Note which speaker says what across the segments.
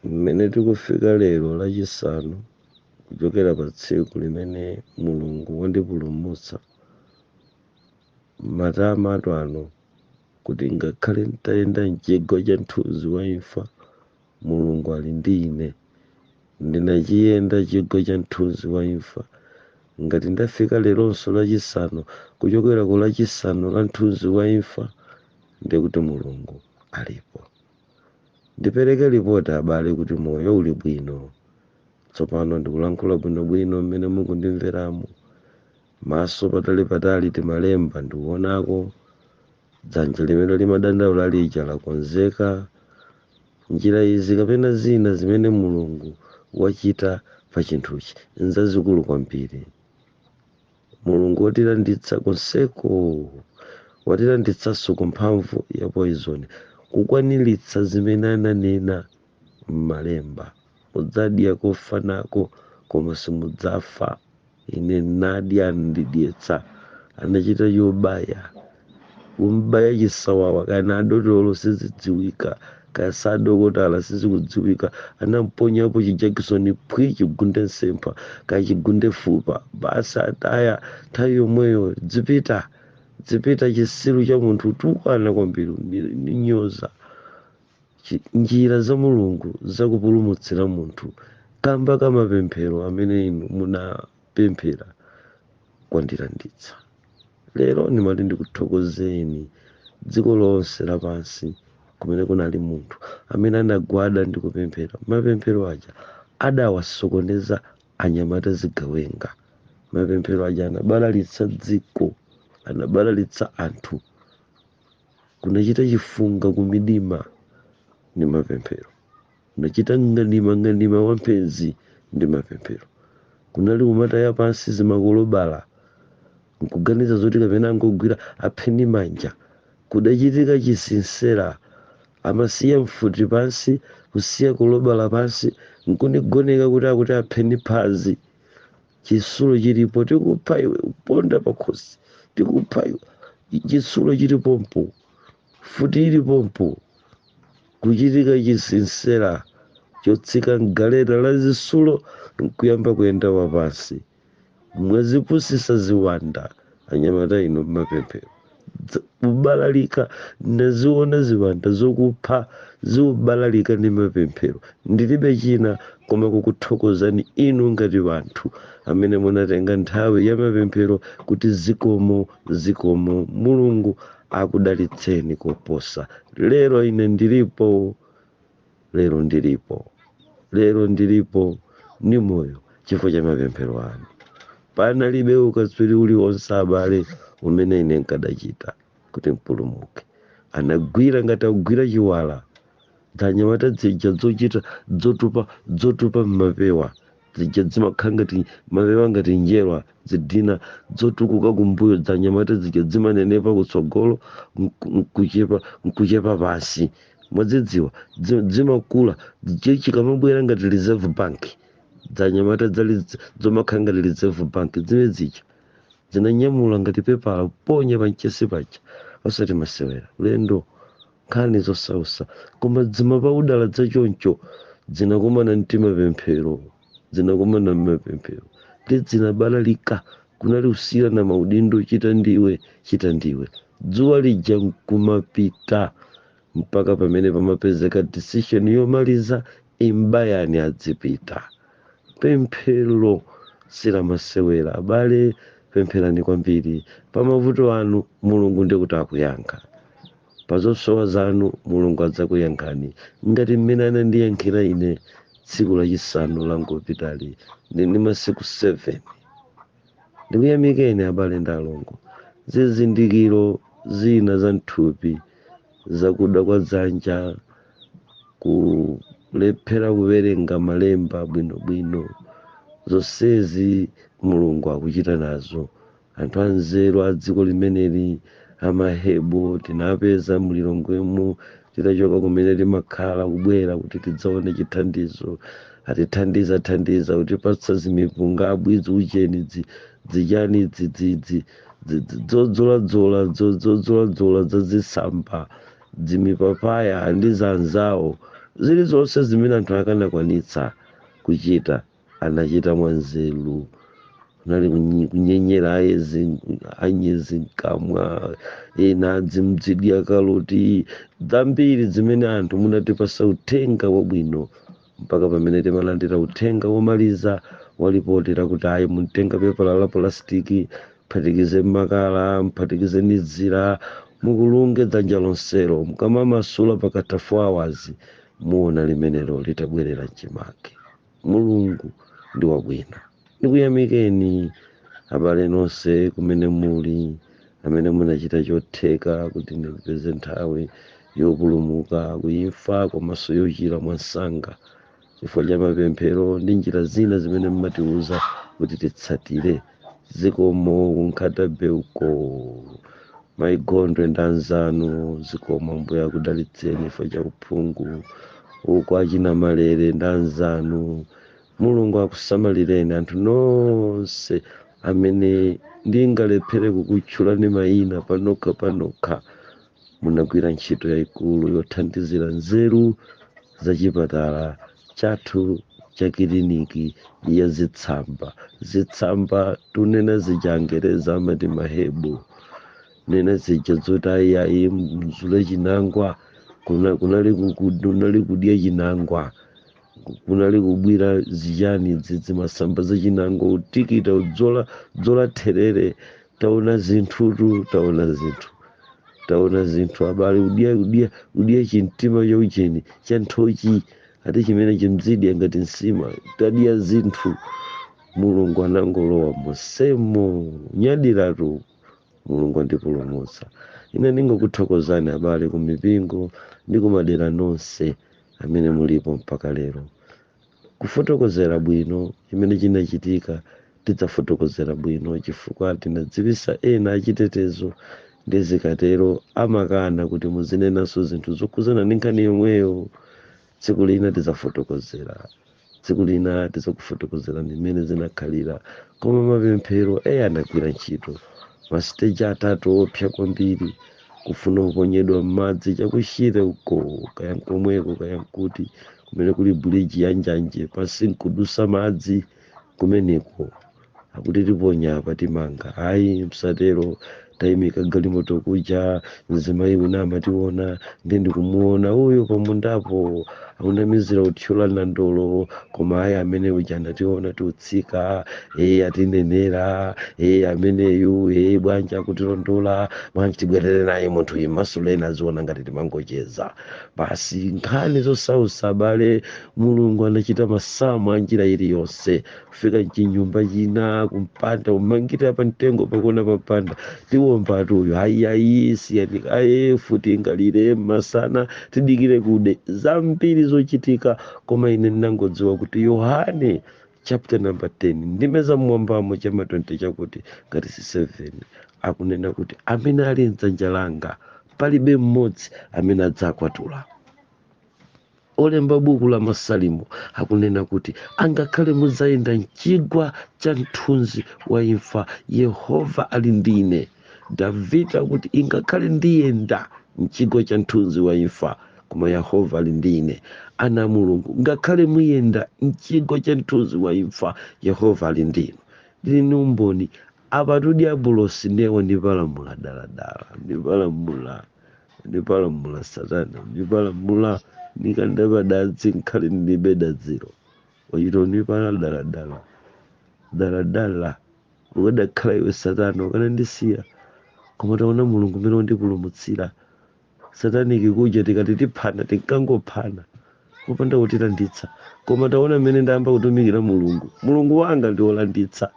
Speaker 1: Mmene tikufika lero Lachisanu, kuchokera pa tsiku limene Mulungu wandipulumutsa, matama ano kuti ngakhale ntayenda mchigwa cha mthunzi wa imfa, Mulungu ali ndi ine. Ndinachiyenda chigwa cha mthunzi wa imfa. Ngati ndafika leronso Lachisanu, kuchokera ku Lachisanu la mthunzi wa imfa, ndikuti Mulungu alipo. Ndipereke ripoti, abale, kuti moyo uli bwino. Tsopano ndikulankhula bwinobwino mmene mukundimveramo. Maso patali patali timalemba ndikuonako. Dzanja limene limadandaula lija lakonzeka. Njira izi kapena zina zimene Mulungu wachita pa chinthuchi nzazikulu kwambiri. Mulungu watilanditsa konseko, watilanditsanso ku mphamvu ya poison, kukwaniritsa zimene ananena m'malemba: "Mudzadya kofa nako, koma simudzafa." Ine nadya, andidyetsa, anachita chobaya, kumbaya chisawawa. Kana adotolo sizidziwika, kaya sadokotala sizikudziwika. Anamponyapo chijakisoni, phwi, chigunde nsempha, kaya chigunde fupa, basi ataya nthawi yomweyo. Dzipita, dzipita, chisiru cha munthu, tukwana kwambiri, ninyoza. Njira za Mulungu zakupulumutsira munthu kamba ka mapemphero amene inu munapemphera kwandilanditsa. Lero ndimati ndikuthokozeni dziko lonse lapansi kumene kunali munthu amene anagwada ndi kupemphera. Mapemphero aja adawasokoneza anyamata zigawenga. Mapemphero aja anabalalitsa dziko, anabalalitsa anthu. Kunachita chifunga kumidima ndi mapemphero, kunachita ng'anima, ng'anima wamphezi ndi mapemphero. Kunali kumataya pansi zimakolobala nkuganiza zoti kapena angogwira apheni manja. Kudachitika chisinsera, amasiya mfuti pansi, kusiya kulobala pansi, nkunigoneka kuti akuti apheni phazi. Chisulo chilipo, "Tikupha iwe," uponda pakhosi, "Tikupha iwe." Chisulo chilipompo, futi ilipompo. Kuchitika chisinsera chotsika mgaleta la zisulo nkuyamba kuyenda wapansi. Mwazipusisa ziwanda anyamata ino mmapemphero. Kubalalika naziona ziwanda zokupha ziubalalika ndi mapemphero. Ndilibe china koma kukuthokozani inu ngati wanthu amene munatenga nthawi ya mapemphero kuti zikomo, zikomo, Mulungu akudalitseni koposa. Lero ine ndilipo, lero ndilipo, lero ndilipo ndi moyo chifukwa cha mapemphero anu. Panalibe ukatswiri uliwonse, abale, umene ine nkadachita kuti mpulumuke. Anagwira ngati akugwira chiwala. Dzanyamata dzija dzochita dzotupa, dzotupa mmapewa zija, zimakhala ngati mapewa, ngati njerwa zidina dzotukuka kumbuyo. Dzanyamata zija zimanenepa kutsogolo, nkuchepa, nkuchepa pansi. Mwadzidziwa zimakula chikamabwera ngati Reserve Bank. Dzanyamata dzali zomakhala ngati Reserve Bank zimene zija zinanyamula ngati pepala ponya pamchesi paja, osati masewera ulendo, nkhani zosausa. Koma dzimapaudala dzachoncho zinakumana ndi mapemphero, zinakumana mmapemphero ndi zinabalalika. Kunali usiyana maudindo, chita ndiwe, chita ndiwe. Dzuwa lija nkumapita mpaka pamene pamapezeka decision yomaliza, imbayani adzipita. Pemphero silamasewera, abale. Pempherani kwambiri pa mavuto anu, Mulungu ndiye kuti akuyankha. Pa zosowa zanu Mulungu adzakuyankhani ngati mmene anandiyankhira ine tsiku lachisanu langopitali ndi masiku 7. Ndikuyamikeni, abale ndi alongo. Zizindikiro zina za mthupi, zakuda kwa dzanja, kulephera kuwerenga malemba bwinobwino, zonsezi Mulungu akuchita nazo. Anthu anzeru a dziko limeneli, amahebo, tinapeza mlilongwemo titachoka kumene timakhala kubwera kuti tidzaone chithandizo. Atithandiza, thandiza kutipatsa zimipunga abwizi ucheni dzichani dzodzoladzola, dzoladzola zazitsamba, dzimipapaya ndi zanzawo. Zilizonse zimene anthu akanakwanitsa kuchita anachita mwanzeru. Kunali kunyenyera ayezi anyezi mkamwa, ena adzimdzidya kaloti, zambiri zimene anthu munatipasa uthenga wabwino, mpaka pamene timalandira uthenga womaliza walipotera kuti ayi, muntenga pepala la plasitiki, mphatikize makala, mphatikize ndi dzira, mukulunge dzanja lonselo, mukamamasula pakatha 4 hours muona limenelo litabwerera mchimake. Mulungu ndi wabwino. Ndikuyamikeni abale nonse kumene muli, amene munachita chotheka kuti ndipeze nthawi yopulumuka kuimfa komanso yochira mwansanga, chifukwa cha mapemphero ndi njira zina zimene mmatiuza kuti titsatire. Zikomo kunkhatabe uko, maigondwe ndi anzanu, zikomo. Mbuya akudalitseni chifukwa cha uphungu uko. Achina Malere ndi anzanu, Mulungu akusamalireni. Anthu nonse amene ndingalephere kukutchulani mayina panokha panokha, munagwira ntchito yayikulu yothandizira nzeru zachipatala chathu cha kiliniki ya zitsamba. Zitsamba tunena zija Angereza amati ma herbal, nena zija zoti ayiayi, mzule chinangwa, kunali kudya chinangwa, kunali kubwira zijani dzidzi masamba zachinangwa, utikita udzola dzola therere. Taona zinthutu, taona zinthu, taona zinthu abale. Udya udya udya chimtima chaucheni cha nthochi, ati chimene chimzidya ngati nsima. Tadya zinthu, Mulungu anangolowa monsemo nyadiratu. Mulungu andipulumutsa ine. Ndingokuthokozani abale ku mipingo ndi kumadera nonse amene mulipo mpaka lero. Kufotokozera bwino chimene chinachitika tidzafotokozera bwino, chifukwa tinadziwisa ena achitetezo, ndi zikatero amakana kuti muzinenanso zinthu zokhuzana ndi nkhani yomweyo. Tsiku lina tidzafotokozera, tsiku lina tidzakufotokozera mmene zinakhalira. Koma mapemphero eye anagwira ntchito. Ma stage atatu opsa kwambiri, kufuna kuponyedwa m'madzi chakushire uko, kaya nkomweko kaya nkuti kumene kuli bridge ya njanje, pasi nkudusa madzi kumeneko, akuti tiponya apa, timanga. Ayi, msatero, tayimika galimoto kuja, mzimayi wina amationa, ndi ndikumuona uyo pamundapo akunamizira kuthyola nandolo, koma ayi, amene uja anationa tiutsika, e atinenera, e ameneyu, e bwanji akutilondola, bwanji tibwerere naye munthu uyu, masuleni aziona ngati timangocheza basi. Nkhani zosausa abale. Mulungu anachita masamu a njira iliyonse, kufika mchinyumba china kumpanda, kumangirira pa mtengo pakona papanda, tiwomba atuyo, ayi ayi, siyani aye, futi ingalire masana, tidikire kude, zambiri zochitika. Koma ine ndinangodziwa kuti Yohane chapter number 10 ndime za mmwambamo chama 20 chakuti ngati si 7 akunena kuti amene ali mdzanja langa palibe mmodzi amene adzakwatula. Olemba buku la Masalimo akunena kuti angakhale mudzayenda mchigwa cha mthunzi wa imfa, Yehova ali ndine. Davide akuti ingakhale ndiyenda mchigwa cha mthunzi wa imfa, koma Yehova ali ndine. Ana a Mulungu, ngakhale muyenda mchigwa cha mthunzi wa imfa, Yehova ali ndinu. Ndili ni umboni apatu. Diabulosi ndiye wandipalamula daladala, ndipalamula, ndipalamula Satana, ndipalamula nikandapa dadzi nkhale ndilibe dadziro, wachita undipala daladala daladala. Ukadakhala iwe Satana ukanandisiya, koma taona Mulungu mmene wandipulumutsira. Satanic kuja tikati tiphana, tinkangophana popanda kutilanditsa, koma taona mmene ndayamba kutumikira Mulungu. Mulungu wanga ndi wolanditsa,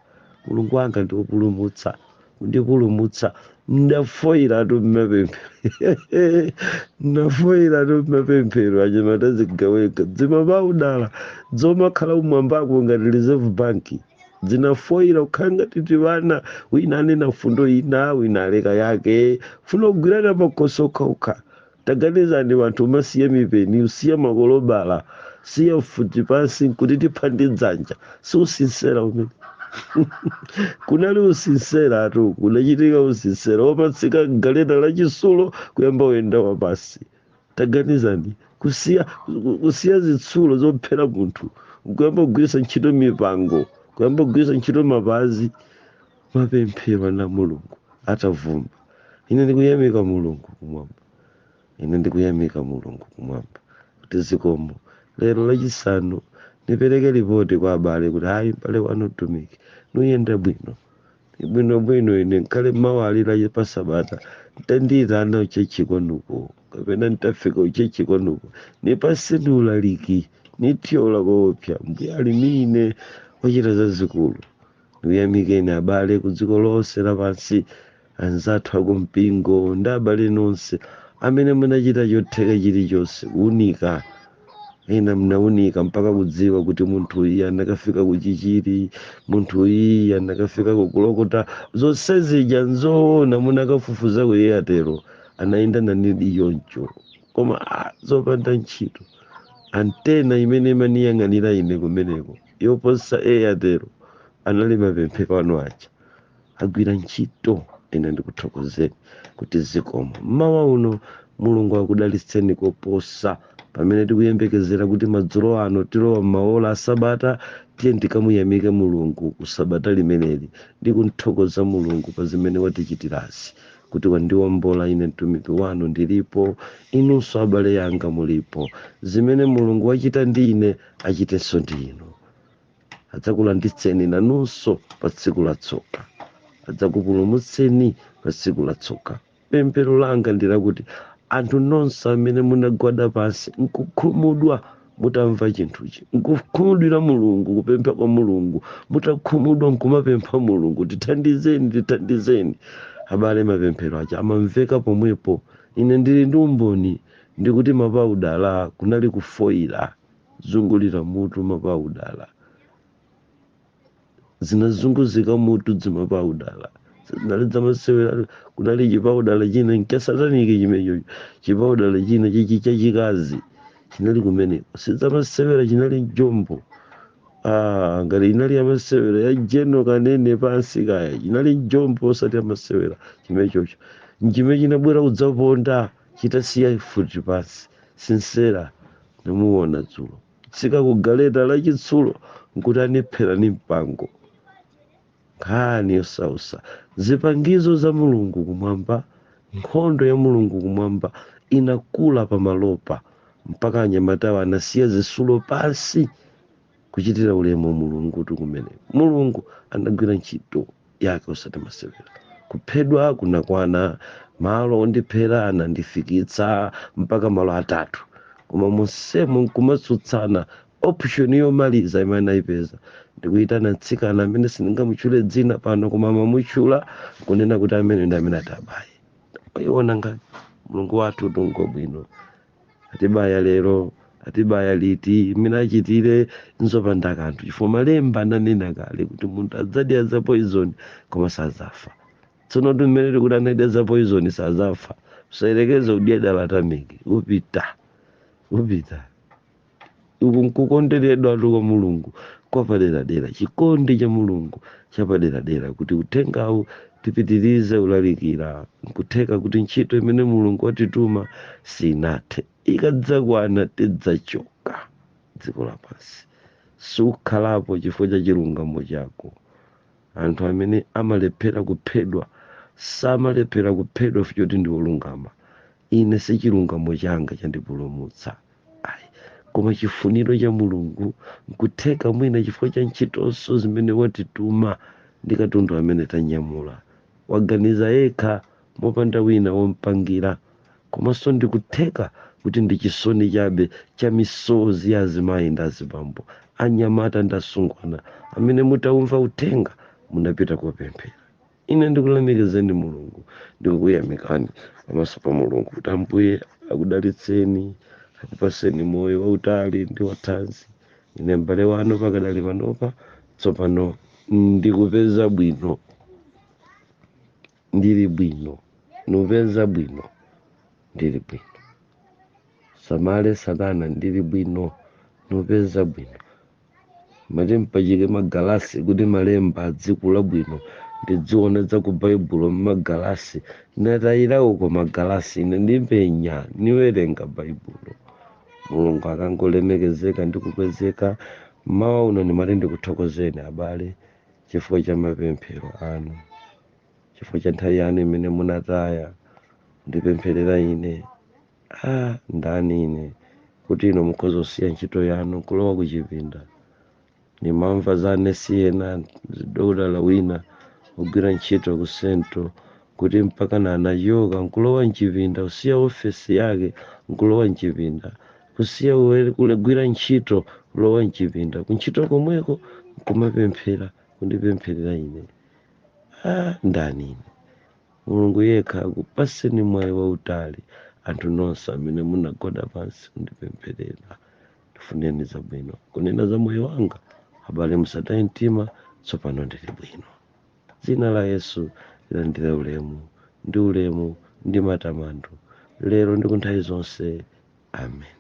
Speaker 1: Mulungu wanga ndi wopulumutsa, kundipulumutsa. Ndafoyiratu mmapemphero, ndafoyiratu mmapemphero. Anyamata zigaweka dzimamaudala dzomakhala umwambako ngati Reserve Bank zinafoyira kukhala ngati tivana, wina anena fundo ina, wina aleka yake, funa kugwirana makosi okhaokha. Taganizani, wanthu umasiya mipeni, usiya makolobala, siya mfuti pansi nkuti tipha ndi dzanja. Si usinsera umene kunali usinsera atu, kunachitika usinsera, wopatsika galeta la chisulo kuyamba uyenda wapasi. Taganizani, kusiya zitsulo zophera munthu, kuyamba kugwiritsa ntchito mipango, kuyamba kugwiritsa ntchito mapazi. Mapemphero na Mulungu atavumba. Ine ndikuyamika Mulungu kumwamba, ine ndikuyamika Mulungu kumwamba kuti zikomo. Lero Lachisanu nipereke ripoti kwa abale kuti hayi, m'bale wanu mtumiki nuyenda bwino bwinobwino. Ine nkhale mawalira pa Sabata, ntandiyitana uchechi kwanuko kapena ntafika uchechi kwanuko, nipaseni ulaliki, nithyola koopsa. Mbuye ali mine, wachita zazikulu. Ndikuyamikeni abale ku dziko lonse lapansi, anzathu akumpingo ndi abale nonse amene munachita chotheka chilichonse kuunika. Ena mnaunika mpaka kudziwa kuti munthu uyi anakafika kuchichiri, munthu uyi anakafika kukulokota. Zonse zija nzoona, munakafufuza ku Airtel, anayenda nanidi yoncho, koma zopanda ntchito. Antenna imene imaniyang'anira ine kumeneko yoposa Airtel anali mapemphero anu aja agwira ntchito. Ine ndikuthokozeni kuti zikomo. Mmawa uno Mulungu akudalitseni koposa pamene tikuyembekezera kuti madzulo ano tilowa m'maola a Sabata. Tiye tikamuyamike Mulungu ku Sabata limeneli ndi kumthokoza Mulungu pa zimene watichitirazi, kuti wandiwombola ine mtumiki wanu. Ndilipo, inunso abale yanga mulipo. Zimene Mulungu wachita ndi ine, achitenso ndi inu. Adzakulanditseni nanunso pa tsiku la tsoka, adzakupulumutseni pa tsiku la tsoka. Pemphero langa ndi lakuti anthu nonse amene munagwada pansi nkukhumudwa mutamva chinthuchi, nkukhumudwira Mulungu, kupempha kwa Mulungu, mutakhumudwa nkumapempha Mulungu, "Tithandizeni, tithandizeni," abale, mapemphero aja amamveka pomwepo. Ine ndili ndi umboni, ndikuti mapaudala kunali kufoira zungulira mutu, mapaudala zinazunguzika mutu, dzimapaudala zinali zamasewera. Kunali chipaudala china nchasataniki chimenecho, chipaudala china chichi chachikazi chinali kumeneko, sidzamasewera, chinali njombo. Ah, ngati inali yamasewera ya jeno kanene pansi kaya, chinali njombo osati yamasewera chimenechocho. Nchimene chinabwera kudzaponda chitasiya futi pansi. Sinsera namuona dzulo tsika ku galeta lachitsulo nkuti aniphera ni mpango. Nkhani yosausa, zipangizo za Mulungu kumwamba, nkhondo ya Mulungu kumwamba inakula pamalopa mpaka anyamatawo anasiya zitsulo pansi kuchitira ulemu Mulungu. Kumene Mulungu anagwira ntchito yake osati masewera. Kuphedwa kunakwana, malo ondiphera anandifikitsa mpaka malo atatu, koma monsemo nkumatsutsana. Option yomaliza imene anayipeza ndikuyitana mtsikana amene sindingamutchule dzina pano, koma amamutchula kunena kuti amene ndi amene atabaye. Iwona ngati Mulungu wathu tungwa bwino, atibaya lero, atibaya liti, imene achitire nzopanda kanthu, chifukwa malemba ananena kale kuti munthu adzadya za poison koma sazafa. Tsono tumene tikuti anadya za poison sazafa, usayerekeze kudya dala atamiki, upita, upita. Uku nkukonderedwa kwa Mulungu kwapaderadera, chikondi cha Mulungu chapaderadera, kuti uthengawu tipitirize ulalikira. Nkutheka kuti ntchito imene Mulungu watituma sinathe, ikadzakwana tidzachoka dziko lapansi. Sukhalapo chifukwa cha chilungamo chako. Anthu amene amalephera kuphedwa samalephera kuphedwa choti ndi olungama. Ine si chilungamo changa chandipulumutsa, ayi, koma chifuniro cha Mulungu. Nkutheka mwina chifukwa cha ntchitonso zimene watituma ndi katundu amene tanyamula, waganiza yekha mopanda wina wompangira. Komanso ndikutheka kuti ndi chisoni chabe cha misozi ya azimayi ndi azibambo, anyamata ndi asungwana amene mutaumva uthenga munapita kopemphera. Ine ndikulemekezeni Mulungu, ndikukuyamikani pamaso pa Mulungu kuti Ambuye akudalitseni, akupaseni moyo wautali ndi wathanzi. Ine m'bale wanu pakadali panopa tsopano ndikupeza bwino, ndili bwino, nupeza bwino, ndili bwino. Samale satana, ndili bwino, nupeza bwino. Mati mpachike magalasi kuti malemba adzikula bwino. Ndidziona za ku Baibulo mmagalasi, natayira uko magalasi, ine ndipenya, niwerenga Baibulo. Mulungu akangolemekezeka ndi kukwezeka. Mawa uno ndimati ndikuthokozeni abale chifukwa cha mapemphero anu, chifukwa cha nthawi yanu imene munataya ndipempherera ine. Ah, ndani ine kuti ino mukhoza kusiya ntchito yanu kulowa kuchipinda? Nimamva za anesi ena, dokotala wina kugwira ntchito ku Central, kuti mpaka na anachoka nkulowa mchipinda, kusiya ofesi yake nkulowa mchipinda, kusiya kugwira ntchito kulowa mchipinda kuntchito komweko nkumapemphera, kundipempherera ine. Ah, ndani ine? Mulungu yekha akupaseni mwayi wautali, anthu nonse amene munagwada pansi kundipempherera. Tifuneni zabwino. Kunena za moyo wanga, abale, musataye mtima, tsopano ndili bwino. Dzina la Yesu lilandire ulemu ndi ulemu ndi matamando lero ndi kunthawi zonse. Amen.